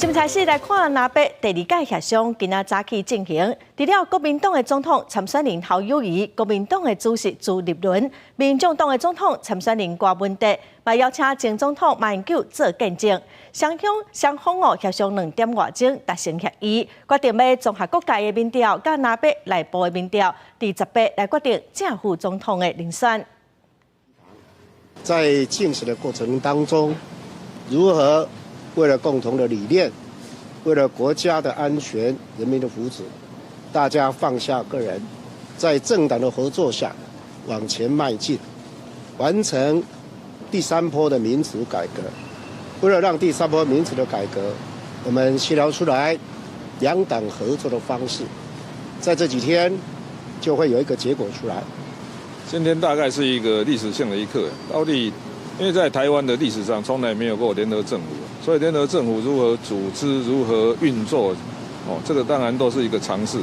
新聞開始來看藍白第二屆協商，今仔早起進行。除了國民黨的總統參選人侯友宜、國民黨的主席朱立倫、民眾黨的總統參選人柯文哲，嘛邀請前總統馬英九做見證。雙方雙方哦協商2點外鐘達成協議，決定欲綜合各界的民調佮藍白內部的民調，佇十八來決定正副總統的人選。在競選的過程當中，如何為了共同的理念，為了國家的安全、人民的福祉，大家放下個人，在政黨的合作下往前邁進，完成第三波的民主改革。為了讓第三波民主的改革，我們協調出來兩黨合作的方式，在這幾天就會有一個結果出來。今天大概是一個歷史性的一刻，到底因為在台灣的歷史上從來沒有過聯合政府，所以聯合政府如何組織、如何運作，哦，這個當然都是一個嘗試。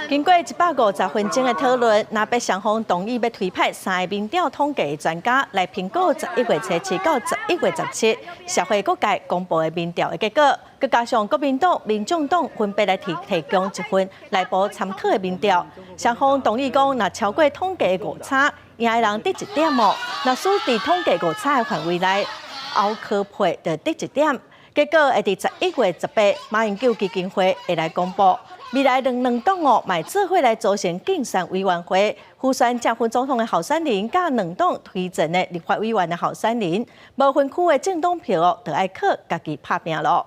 經過150分鐘的討論，藍白雙方同意欲推派三个民調統計的專家來評估11月初7到11月17社會各界公布的民調的結果，閣加上國民黨、民眾黨分別來提提供一份內部參考的民調，雙方同意講，若超過統計的誤差，贏的人得一點哦；若輸佇統計誤差的範圍內，侯柯配就得一點。結果會佇11月18，馬英九基金會會來公布。未來兩兩黨哦，嘛會做伙來組成競選委員會，輔選正副總統的候選人，佮兩黨推薦的立法委員的候選人，無分區的政黨票哦，就愛靠家己拍拚囉。